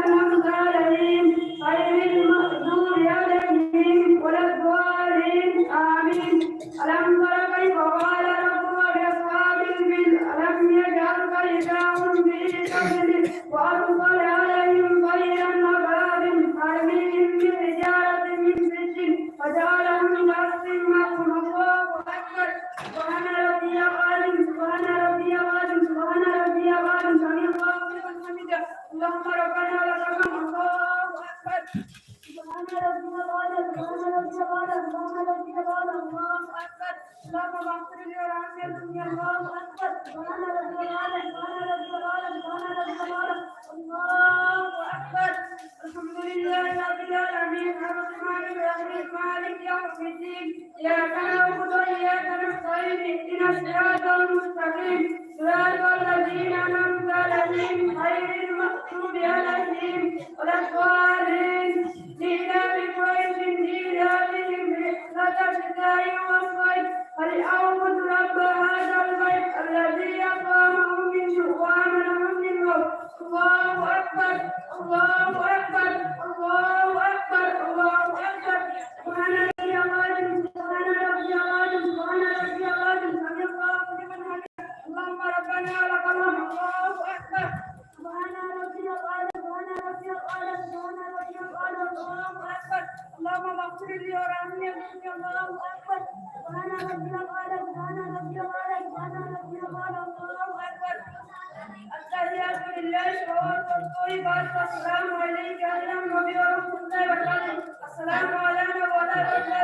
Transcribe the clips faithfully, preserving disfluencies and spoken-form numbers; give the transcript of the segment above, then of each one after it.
أنعمت عليهم غير المغضوب عليهم ولا الضالين. آمين. ألم تر كيف فعل ربك بأصحاب الفيل؟ ألم يجعل كيدهم في تضليل وأرسل عليهم طيرا أبابيل ترميهم بحجارة من سجيل فجعلهم كعصف مأكول. الله أكبر. سبحان ربي العظيم، سبحان ربي العظيم، سبحان ربي العظيم، سمع الله لمن حمده. اللهم ربنا ولك الحمد. الله أكبر. سبحان ربي العظيم، سبحان ربي العظيم، سبحان ربي العظيم، الله أكبر. اللهم اغفر لي وارحمني. الله أكبر. سبحان ربي العظيم، سبحان ربي العظيم، سبحان ربي العظيم، الله أكبر. الحمد لله رب العالمين، الرحمن الرحيم، مالك يوم الدين. إياك نعبد وإياك نستعين، اهدنا الصراط المستقيم، صراط الذين أنعمت عليهم، غير المغضوب عليهم ولا الضالين. لإيلاف قريش إيلافهم رحلة الشتاء والصيف، فليعبدوا رب هذا البيت الذي أطعمهم من جوع وآمنهم من خوف. الله أكبر، الله أكبر، الله أكبر، الله أكبر. سبحان ربي العظيم، سبحان ربي العظيم، سبحان ربي العظيم، سمع الله لمن حمده. اللهم ربنا ولك الحمد. الله أكبر. سبحان ربي العظيم، سبحان ربي العظيم، سبحان ربي العظيم، الله أكبر. اللهم اغفر لي وارحمني. الله أكبر. سبحان ربي العظيم، سبحان ربي العظيم، سبحان ربي العظيم، الله أكبر. التحيات لله والطيبات، السلام عليك أيها النبي ورحمة الله وبركاته. السلام على من ولا إله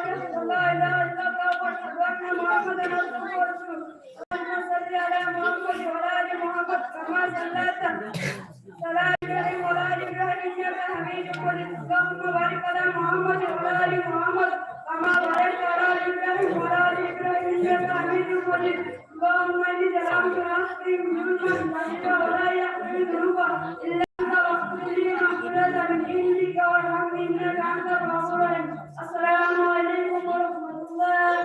إلا الله، وأشهد أن محمدا عبده ورسوله. اللهم صل على محمد وعلى آل محمد كما صليت على إبراهيم وعلى آل إبراهيم إنك حميد مجيد. اللهم بارك على محمد وعلى آل محمد كما باركت على إبراهيم وعلى آل إبراهيم إنك حميد مجيد. اللهم إني ظلمت نفسي ظلما كثيرا ولا يغفر الذنوب إلا أنت فاغفر لي مغفرة من عندك وارحمني إنك أنت الغفور الرحيم. السلام عليكم ورحمة الله.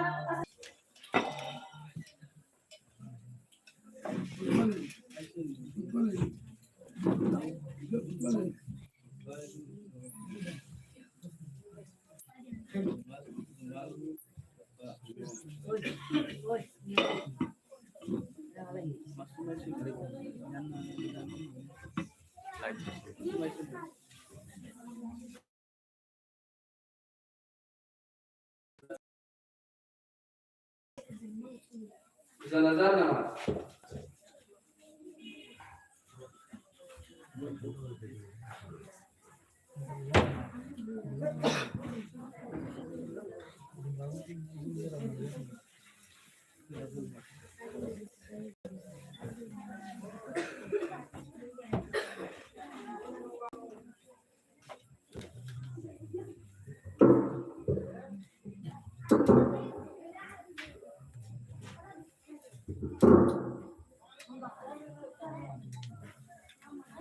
জানাজার নামাজ।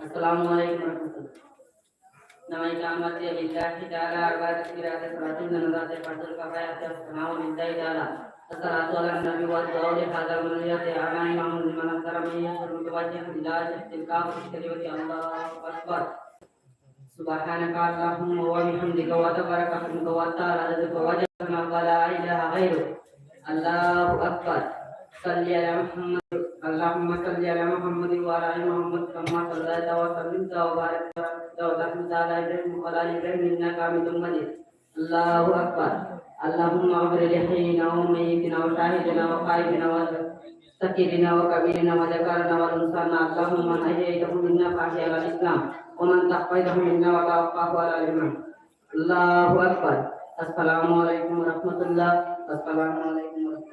السلام عليكم ورحمة الله. نويت أن أتي لله تعالى أربع تكبيرات، صلاة الجنازة، فرض الكفاية، الثناء لله تعالى، الصلاة على النبي والدعاء لهذا المنية على إمام لمن أنكر من يسر متوجها إلى شهد الكعبة الشريفة. الله أكبر. سبحانك اللهم وبحمدك وتبارك اسمك وتعالى جدك وجل ثناؤك ولا إله غيرك. الله أكبر. صل على محمد، اللهم صل على محمد وعلى آل محمد كما صليت وسلمت وباركت ورحمت على إبراهيم وعلى آل إبراهيم إنك حميد مجيد. الله أكبر. اللهم اغفر لحينا وميتنا وشاهدنا وغائبنا وذكرنا وكبيرنا وذكرنا وأنثانا. اللهم من أحييته منا فأحيه على الإسلام، ومن توفيته منا فتوفه على الإيمان. الله أكبر. السلام عليكم ورحمة الله. السلام عليكم ورحمة الله.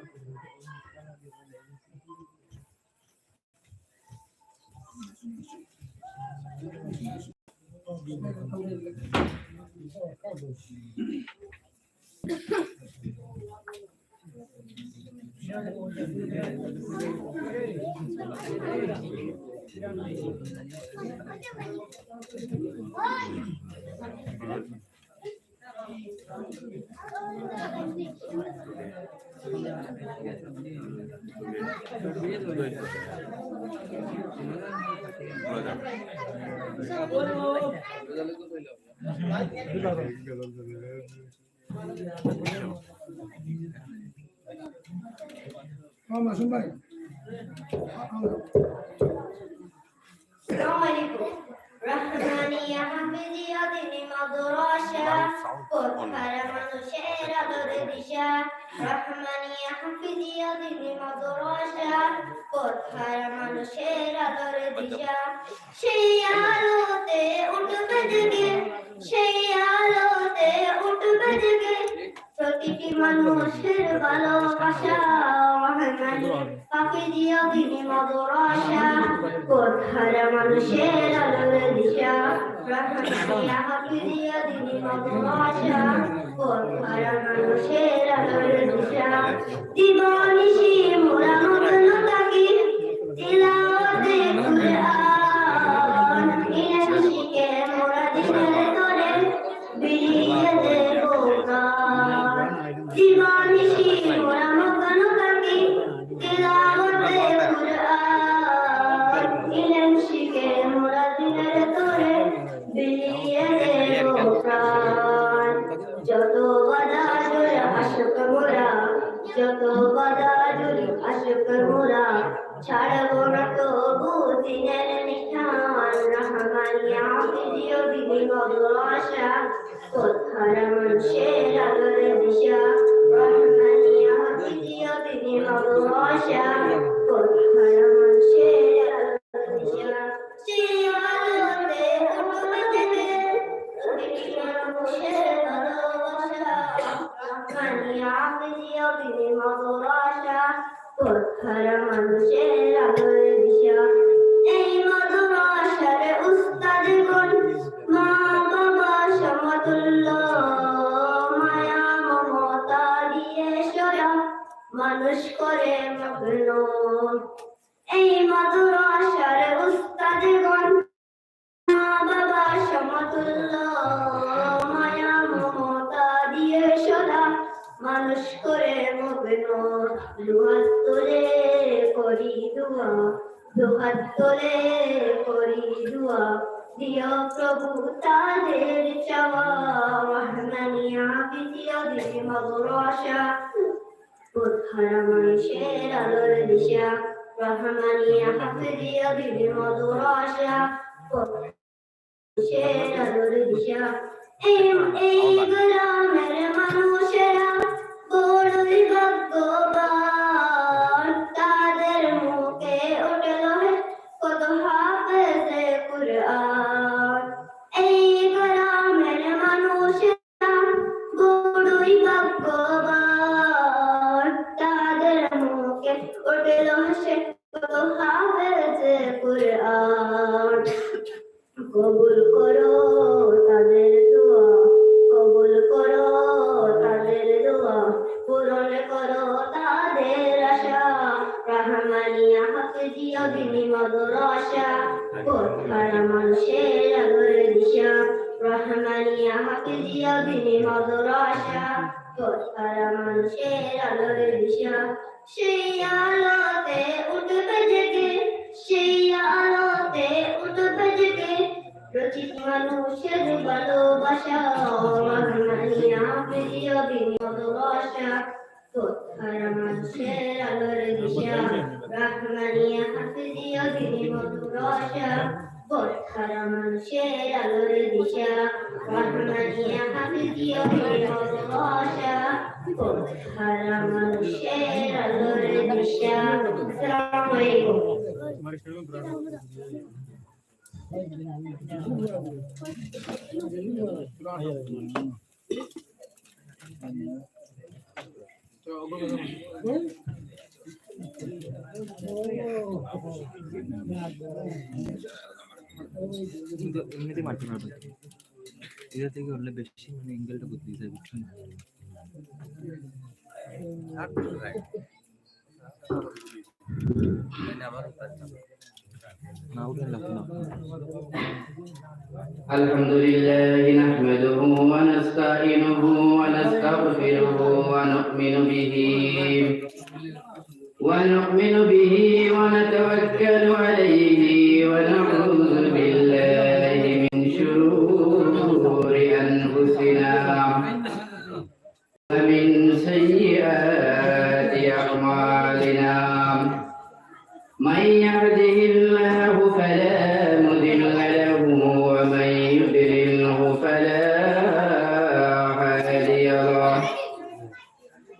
আসসালামু আলাইকুম। রহমানিয়া হাফিজিয়া দিনি মাদ্রাসা, পথহারা মানুষের আলোর দিশা। রহমানিয়া হাফিজিয়া দিনি মাদ্রাসা, পথহারা মানুষের আলোর দিশা। সেই আলোতে উঠবে জেগে, সেই আলোতে উঠবে জেগে প্রতিটি মানুষের ভালোবাসা। রহমানিয়া হাফিজিয়া দিনি মাদ্রাসা, পথহারা মানুষের আলোর দিশা। রহমানিয়া হাফিজিয়া দিনি মাদ্রাসা, পথহারা মানুষের আলোর দিশা। দিবানিশি মোরা মগ্ন থাকি তিলাওয়াতে কুরআন, ইলম শিখে মোরা দিনের তরে বিলিয়ে দেব প্রাণ। দিবানিশি মোরা মগ্ন থাকি তিলাওয়াতে কুরআন, ইলম শিখে মোরা দিনের তরে বিলিয়ে দেব প্রাণ। যত বাধা জুড়ে আশুক মোরা, যত বাধা জুড়ে আশুক মোরা, ছাড়ব না তবু দিনের নিশান। রহমানিয়া হাফিজিয়া দিনি মাদ্রাসা, পথহারা মানুষের আলোর দিশা। রহমানিয়া হাফিজিয়া দিনি মাদ্রাসা, পথহারা মানুষের আলোর দিশা। সেই আলোতে উঠবে জেগে প্রতিটি মানুষের ভালোবাসা। রহমানিয়া হাফিজিয়া দিনি মাদ্রাসা, পথহারা মানুষের আলোর দিশা। এই মাদ্রাসার উস্তাদগণ মা বাবা সমতুল্য, মায়া মমতা দিয়ে সদা মানুষ করে মগ্ন। এই মাদ্রাসার উস্তাদগণ মা বাবা সমতুল্য, মায়া মমতা দিয়ে সদা মানুষ করে মগ্ন। দুহাত তুলে করি দোয়া, দুহাত তুলে করি দোয়া, দিও প্রভু তাদের চাওয়া। রহমানিয়া হাফিজিয়া দিনি মাদ্রাসা, পথহারা মানুষের আলোর দিশা। রহমানিয়া হাফিজিয়া দিনি মাদ্রাসা, পথহারা মানুষের আলোর দিশা। এই, এই গ্রামের মানুষেরা বড়ই ভাগ্যবান, তাদের মুখে উঠল কত হাফেজে কুরআন। এই গ্রামের মানুষেরা বড়ই ভাগ্যবান, তাদের মুখে উঠল সে কত হাফেজে কুরআন। কবুল করো তাদের দোয়া, কবুল করো তাদের দোয়া, পূরণ করো তাদের আশা। রহমানিয়া হাফিজিয়া দিনি মাদ্রাসা, পথহারা মানুষের আলোর দিশা। রহমানিয়া হাফিজিয়া দিনি মাদ্রাসা, পথহারা মানুষের আলোর দিশা। সেই আলোতে উঠবে জেগে, সেই আলোতে উঠবে জেগে প্রতিটি মানুষের ভালোবাসা। রহমানিয়া হাফিজিয়া দিনি মাদ্রাসা, পথহারা মানুষের আলোর দিশা। রহমানিয়া হাফিজিয়া দিনি মাদ্রাসা, পথহারা মানুষের আলোর দিশা। রহমানিয়া হাফিজিয়া দিনি মাদ্রাসা, পথহারা মানুষের আলোর দিশা। আসসালামু আলাইকুম। কিন্তু এমনিতেই মারতে পারবে। এটা থেকে হলে বেশি, মানে, অ্যাঙ্গেলটা করতে দিতে হবে, বুঝছো না? না, ওটা লাগবে না। الحمد لله نحمده ونستعينه ونستغفره ونؤمن به، ونؤمن به ونتوكل عليه ونعوذ بالله فلا هادي له.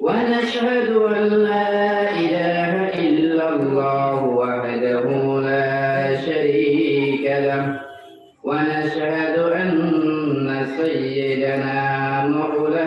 ونشهد أن لا إله إلا الله وحده لا شريك له. ونشهد